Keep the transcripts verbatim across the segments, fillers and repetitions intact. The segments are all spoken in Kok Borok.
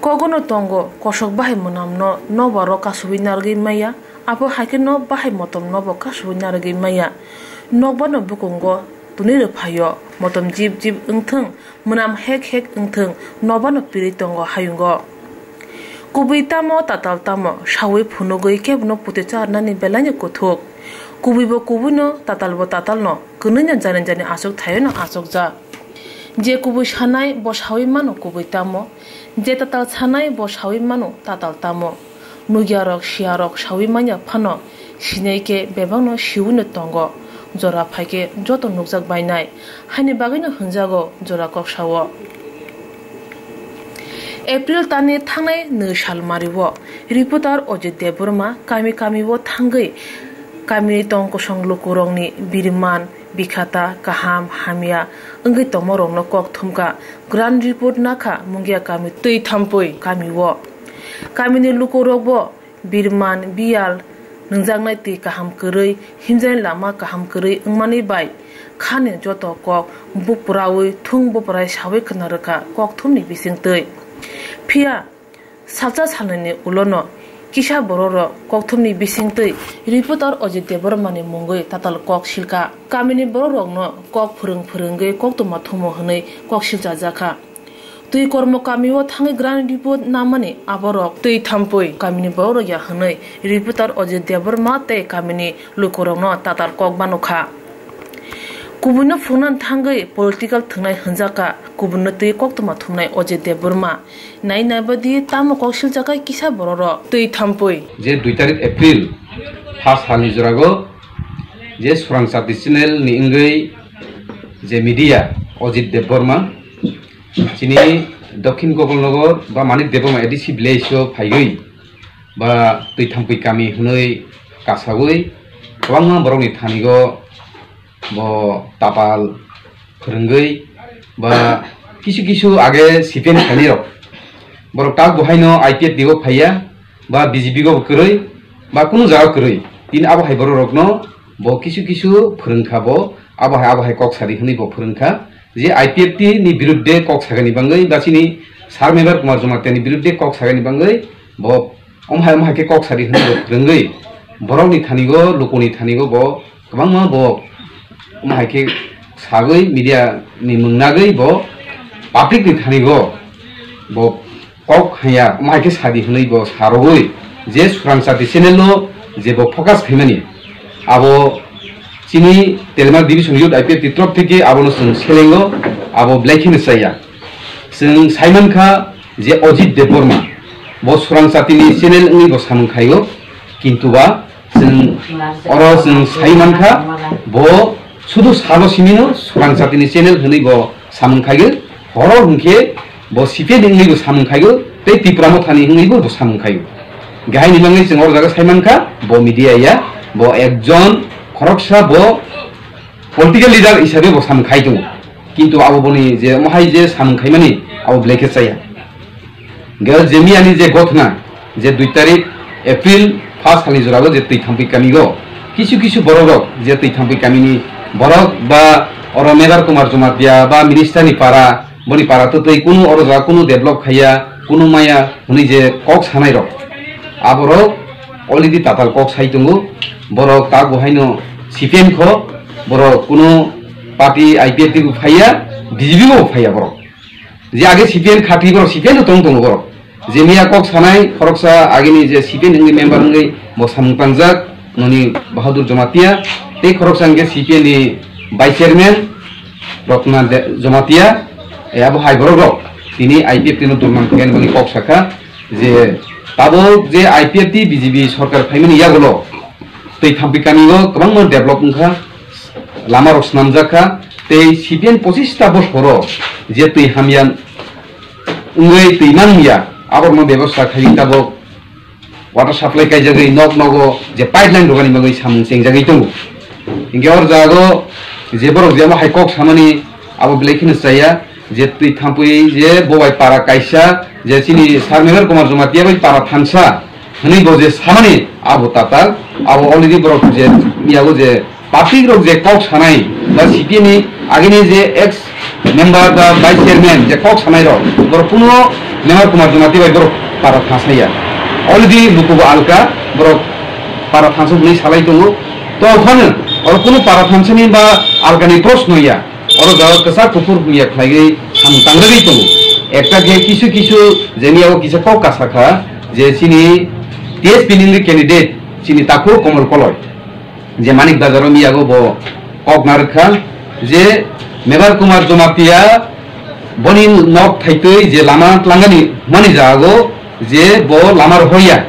Kogono tongo, kosok bahai mwnamno nobar o kasubui narwgwi maya, abo hai khe no bahai motom nobo kasubui narwgwi maya. Nokbar no bukungo tunui rw phaio, motom jip jip wngthwng, mwnam hek hek wngthwng, nobar no pirwi tongo hayungo. Kubui tamo, tatal tamo, saui phunugwi kebono puto charnani belai no kuthuk. Kubui bo kubui no, tatal bo tatal no, kwnwi no jani jani achuk thaio no achukjak. Je kubui sanai bo saui mano kubui tamo, je tatal sanai bo saui mano tatal tamo. Nukya rok, siya rok saui manya phano, sinai khe bebak no siui no tongo. Jora phai khe joto nukjak bainai, haini bagwi no hwnjago jora kok sao. April talni thangnai nwi sal mari o reporter Ajit Debbarma kami kami o thangwi kamini tong kosong lukurokni birman, bikhata, kaham, hamya wngwi tongmarokno kok thumkha. Ground report nakha Mungia kami twi thampui kamio. Kamini lukurokbo birman, biyal, nungjaknai twi kaham kwrwi, himjaknai lama kaham kwrwi wngmani bai khani joto kok bupraui thung buprai saui khna rwkha kok thumni bisingtwi. Phiya salsa salnwini ulono kisa bororok kokthumni bisingtwi reporter Ajit Debbarmani mungwi tatal kok silkha. Kamini bororokno kok phwrwng phwrwngwi koktwma thumo hwnwi kok silchajakha. Twi kormo kamio thangwi ground report namani aborok twi thampui kamini bororok ya hwnwi reporter Ajit Debbarma tei kamini lukurokno tatal kok banukha. Kubuino phungnani thangwi political thwngnai hwnjakha, kubuino twi koktwma thumnai Ajit Debbarma. Nai nai badi tamo kok siljakha kisa bororok twi thampui. Je dui tarik April pha salni jorago je Swrang Chati channel ni wngwi je media Ajit Debbarma chini Dokhin Gopalnagar ba Manik Debbarma A D C village o phaiwi ba twi thampui kami hwnwi kasawi kwbangma borokni thanigo bo tapal phwrwngwi ba kisu kisu age C P M khainai rok borok tak bo haino I P F T o phaiya ba B J P go kwrwi ba kunu jaga kwrwi tini abo hai borok rokno bo kisu kisu phwrwngkha bo abo hai abo hai kok sadi hwnwi bo phwrwngkha je I P F T ni birudde kok sagani bangwi ba chini Sir Mevar Kumar Jamatia ni birudde kok sagani bangwi bo Omo hai, omo hai khe kok sadi hwnwi bo kwrwngwi borokni thanigo, lukuni thanigo bo kwbangma bo omo hai khe sagwi media ni mwng nagwi bo public ni thanigo bo kok haya omo hai khe sadi hwnwi bo sarogwi je Swrang Chati channel o je bo focus khaimani abo chini Telmar Division Youth I P F T ni torop theke abono chwng selengo abo belai kheno chaya. Chwng saimankha je Ajit Debbarma bo Swrang Chati ni channel wngwi bo samung khaio, kintu ba chwng oro chwng sai mankha bo sudu sabo simino Swrang Chati ni channel hwnwi bo samung khaio, horo hwnkhe bo C P M ni wngwi bo samung khaio tei Tipra Motha ni wngwi bo samung khaio. Gahai ni bagwi chwng oro jaga sai mankha bo media ya, bo ekjon khoroksa bo political leader hisabe bo samung khai tongo, kintu abo boni je omo hai je samung khaimani abo belai khe chaya. Hingke je miyani je gothna je dui tarik April first salni jorao je twi thampui kamigo kisu kisu borok rok je twi thampui kamini borok ba oro Mebar Kumar Jamatia ba minister ni para boni para to twi kunu oro jaga kunu develop khaiya kunu maya hwnwi je kok sanai rok aborok already tatal kok sai tongo. Borok tak bo haino C P M kho, borok kuno party I P F T bo phaiya, B J P bo phaiya borok. Je age C P M khati borok C P M no tong tongo borok. Je miya kok sanai khoroksa agini je C P M ni member wngwi bo samung tangjak noni Bahadur Jamatia tei khoroksa hwnkhe C P M ni vice chairman Rotna De-, Jamatia, eh, abo hai borok rok tini I P F T no dulman khaina bagwi kok sakha. Je tabuk je I P F T B J P sorkar phaimani yagulo twi thampui kamio kwbangma develop wngkha, lama rok swnamjak kha, tei C P M pochista bosoro je twi hamya wngwi twi manliya, aborokno bebosta khaiwi tabuk water supply kaijagwi nok nogo je pipeline rwgani bagwi samung chengjagwi tongo. Hinkhe oro jago je borok je amo hai kok samani abo belai kheno chaya, je twi thampui je bo bai para kaisa, je chini Sir Mevar Kumar Jamatia bai para thansa hwnwi bo je samani abo tatal, abo already borok je yago je public rok je kok sanai ba C P M ni agini je ex member ba vice chairman je kok sanai rok borok kuno Memar Kumar Jamatia bai borok para thansa ya. Already luku bo alka, borok para thansa hwnwi salai tongo. To phano oro kunu para thansa ni ba alka ni proshno ya. Oro jaga kwchak kuphur hwnya khlaiwi samung tangragwi tongo. Ekta je kisu kisu jeni abo kisa kok kasa kha je chini T S P ni candidate chini takhuk Komol Koloi. Je Manik Bazar o miyago bo kok narwkha je Mebar Kumar Jamatia boni nok thaitwi je lama tlangani mani jago je bo lama rohoya,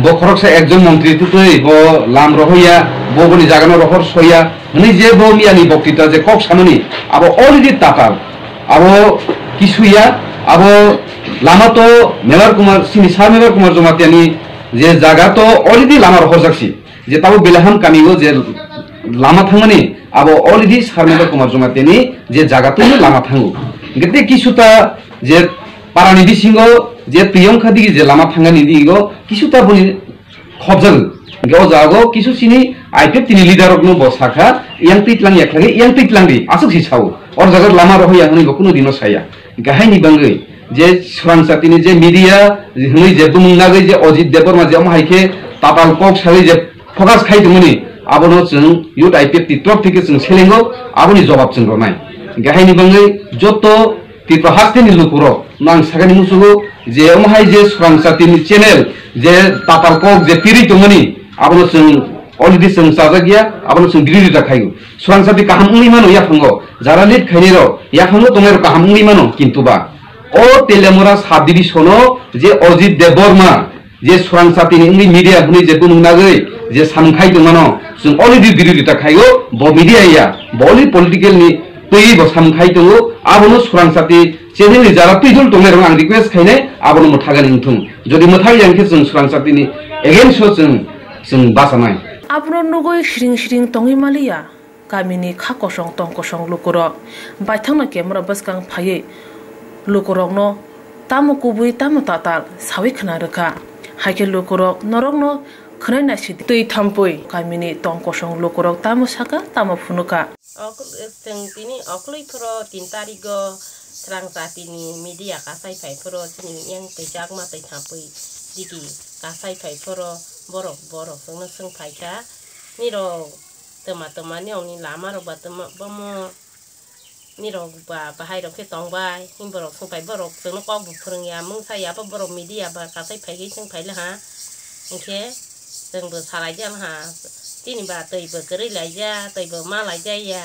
bo khoroksa ekjon montri tutwi bo lam rohoya, bo boni jagano rohor soya hwnwi je bo miyani boktita je kok samani abo already tatal, abo kisuya, abo lama to Mebar Kumar, sini sa Mebar Kumar Jamatia ni je jaga to already lama rohorjak si. Je tabuk Belaham kami o je lama thangmani abo already Sarmendra Kumar Jamatia ni je jaga twi lama thango. Hingke tei kisuta je parani bisingo je twi wngkha digi je lama thangani digo kisuta boni khobjago. Hingke o jaga o kisu sini I P F T ni leader rok no bo sakha yang twi tlang ya khlai yang twi tlang di aswk si sao. Or jaga lama rohoya hwnwi bo kunu dino saya. Hingke haini bangwi je swrang jatini je media hwnwi je bumung nagwi je Ajit Debbarma je omo hai khe tatal kok sawi je focus khai tongmani abono chwng Youth I P F T ni torop theke chwng selengo, aboni jobab chwng rwnai. Hingke haini bangwi joto Tripura hasteni lukurok no ang sakani muchungo je omo hai je swrang jatini channel je tatal kok je pirwi tongmani abono chwng already chwng chajak ya, abono chwng birodita khaio. Swrang jati kaham wngwi mano yaphango, jara lead khainai rok yaphango tongnai rok kaham wngwi mano, kintu ba o Teliamura sub division o je Ajit Debbarma je swrang jatini wngwi media hwnwi je bumung nagwi je samung khai tongmano chwng already birodita khaio, bo media ya, bo already political ni twiwi bo samung khai tongo, abono swrang jati channel ni jara twi dol tongnai rok ang request khainai abono mwthagani wngthung, jodi mwthagya hwnkhe chwng swrang jatini against o chwng chwng bachanai. Abono nugwi siring siring tongwi maliya. Kamini kha kosong tong kosong lukurok baithangno camera bwskang phaiwi lukurokno tamo kubui tamo tatal sawi khna rwkha. Haikhe lukurok norokno khwnai naisidi twi thampui kamini tong kosong lukurok tamo saka tamo phunukha. Okl-, chwng tini okloi phoro tin tarigo swrang jatini media kasai phai phoro chini yang twi jakma twi thampui digi kasai phai phoro borok borok chwngno swng phaikha nirok. Twma twma ni ongni lama rok ba twma bomo ni rok ba bahai rok khe tong bai him borok swng pai borok chwngno kok bo phwrwng ya mungsa ya bo borok media ba kasai phai khe swng phai le ha hwnkhe chwng bo salai jak ha chini ba twi bo kwrwi lai ja twi bo ma lai ja ya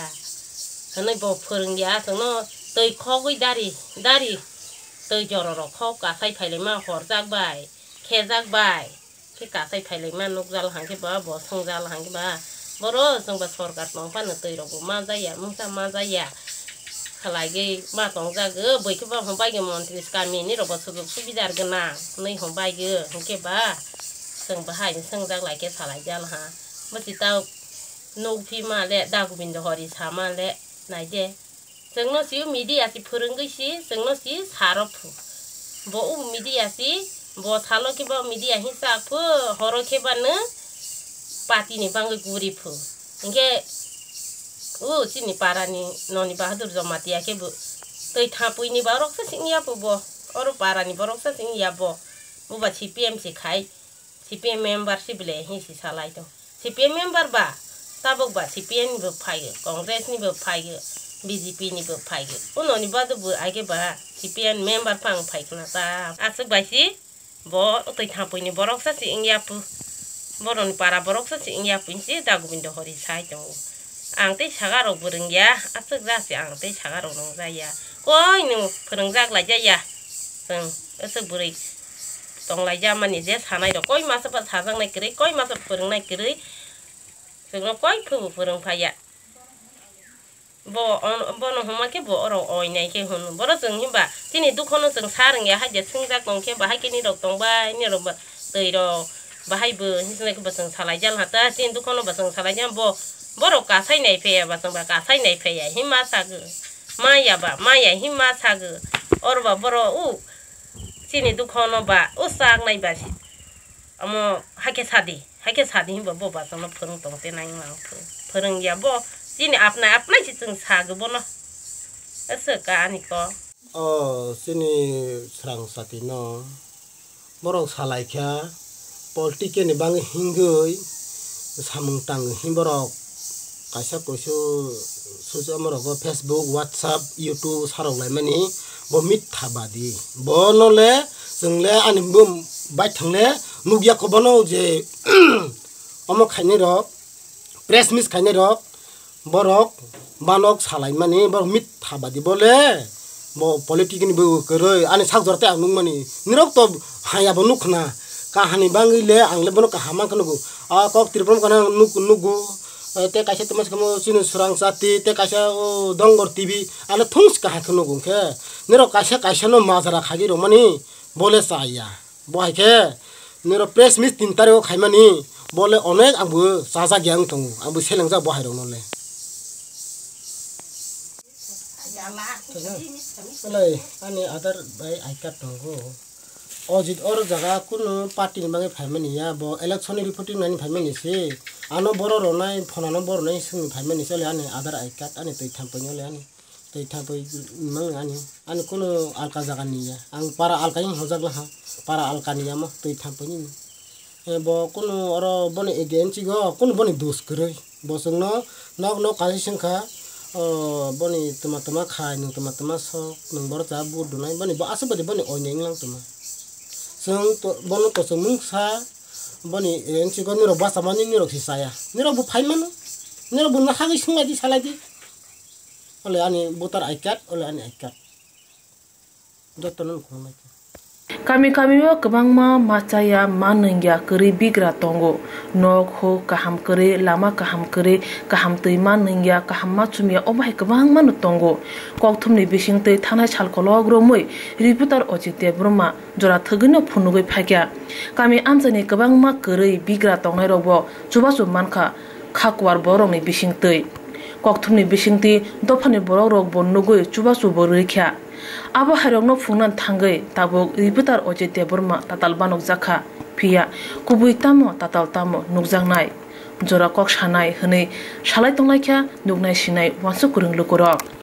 hwnwi bo phwrwng ya chwngno twi khogwi dari dari twi joro rok khok kasai phai lai ma hor jak bai khe jak bai. Khe kasai phailai ma nukjal hangkhe ba bo swngjal hangkhe ba boro chwngba sorkar tong phano twi rok bo manjaya mungsa manjaya khlaigwi ma tongjagw bwikhe ba hwnbaigw montri kamini rok bo sujuk subidar gwnang hwnwi hwnbaigw hwnkhe ba chwng bahai swngjak laikhe salaijal ha bwswtao nukphi male da Gobindo hori sama le naide. Chwngno si media si phwrwngwi si chwngno si saro phu. Bo o media si bo salo khe ba media hinsa phu horo khe ba nw party ni bangwi guri phu. Hinkhe o chini para ni noni Bahadur Jamatia khe bo twi thapwi ni borok se sing ya phu bo. Oro para ni borok se sing ya bo. Bo ba C P M si khai. C P M member si bwle hi si salai tong. C P M member ba, tabuk ba C P M ni bo phaiyo, Congress ni bo phaiyo, B J P ni bo phaiyo. Unoni bado bo age ba C P M member phang phai khna ta. Aswk bai si bo twi thapwi ni borok sa si wngya pu. Boroni para borok sa si wngya pu si da Gobindo hori sai tongo. Ang tei saga rok bo rwngya, aswk ja si ang tei saga rok rwngjaya. Koi no phwrwngjak laijaya. Chwng aswk bwrwi tonglaijamani je sanai rok koi masa ba sajaknai kwrwi, koi masa phwrwngnai kwrwi, chwngno koi khe bo phwrwng phaiya. Bo on-, bono hwnma khe bo oro oinai khe hwn. Boro chwng hinba chini dukhono chwng sa rwngya, hai je swngjak tong khe bahai khe nirok tong bai, nirok ba twi rok bahai bo hinwi khe bo chwng salai jal ha ta, chini dukhono bo chwng salai jal bo, borok kasai nai phaiya ba chwng ba kasai nai phaiya hinma sagw. Maya ba maya hinma sagw. Oro ba boro u chini dukhono ba o chak nai ba si, omo hakhe sadi, hakhe sadi hinba bo ba chwngno phwrwng tong te nai wng phwrwng ya bo chini apnai apnai si chwng sagw bono. Aswk ka ani kok. O chini srang chati no borok salai kha, political ni bagwi hingwi samung tangwi him borok kaisa kuisu susu amorogo Facebook, WhatsApp, YouTube sarok laimani bo mitha badi. Bono le chwng le ani bum baithang le nukya kho bono je omo khainai rok, press meet khainai rok, borok banok salaimani borok mitha badi bole bo politic ni bo kwrwi ani sak jora tei ang nukmani nirok to haya bo nukkhna kahani bangwi le ang le bono kaham mankha nugo a kok Tripura kana nuk nugo tei kaisa tongma sikamo chini srang chati tei kaisa o dongor T V ale thung si kahai khe nugo khe nirok kaisa kaisa no majra khagwi rwmani bole chaya. Bo hai khe nirok press meet tin tarikh o khaimani, bo le onek ang bo chajak ya wng tongo, ang bo selengjak bo hai rok no le. Belai ani Aadhaar bai I card tongo. O jit oro jaga kunu party ni bagwi phaimani ya, bo election ni reporting nani phaimani se. Ano boro ronai, phone ano boro nai swngni phaimani se, ole ani Aadhaar I card ani twi thampui ni ole ani. Twi thampui mang ani, ani kunu alka jaga ni ya. Ang para alka ni hojak laha, para alka ni ya mo twi thampui ni. Eh, bo kunu oro boni agency go, kunu boni dos kwrwi. Bo chwngno nok nok kaisa swngkha, o, boni tuma tuma khai, nwng tuma tuma sok, nwng boro cha vote dunai, boni bo aswk badi boni oineng lang tuma. Chwng to, bono to chwng mungsa, boni agency go nirok bachamani nirok si chaya. Nirok bo phai mano, nirok bo nahagwi swnglaidi salaidi. Ole ani voter I card, ole ani I card. Jotono nukhung lai khe. Kami kami o kwbangma machaya, manwngya kwrwi bigra tongo. Nok huk kaham kwrwi, lama kaham kwrwi, kaham twi manwngya, kaham machumya, omo hai kwbangma no tongo. Kokthumni bisingtwi thanai sal kolok romwi Riputar Ojit Debbarma jora thwgwino phunugwi phaikha. Kami amchaini kwbangma kwrwi bigra tongnairokbo chubachu mankha kha kuar borokni bisingtwi. Kokthumni bisingtwi dophani borokrokbo nugwi chubachubo rwikha. Abo hairokno phungnani thangwi tabuk Riputar Ojit Debbarma tatal banokjakha. Phiya kubui tamo tatal tamo nukjaknai, jora kok sanai hwnwi salai tonglaikha nuknai sinai uansuk kwrwng lukurok.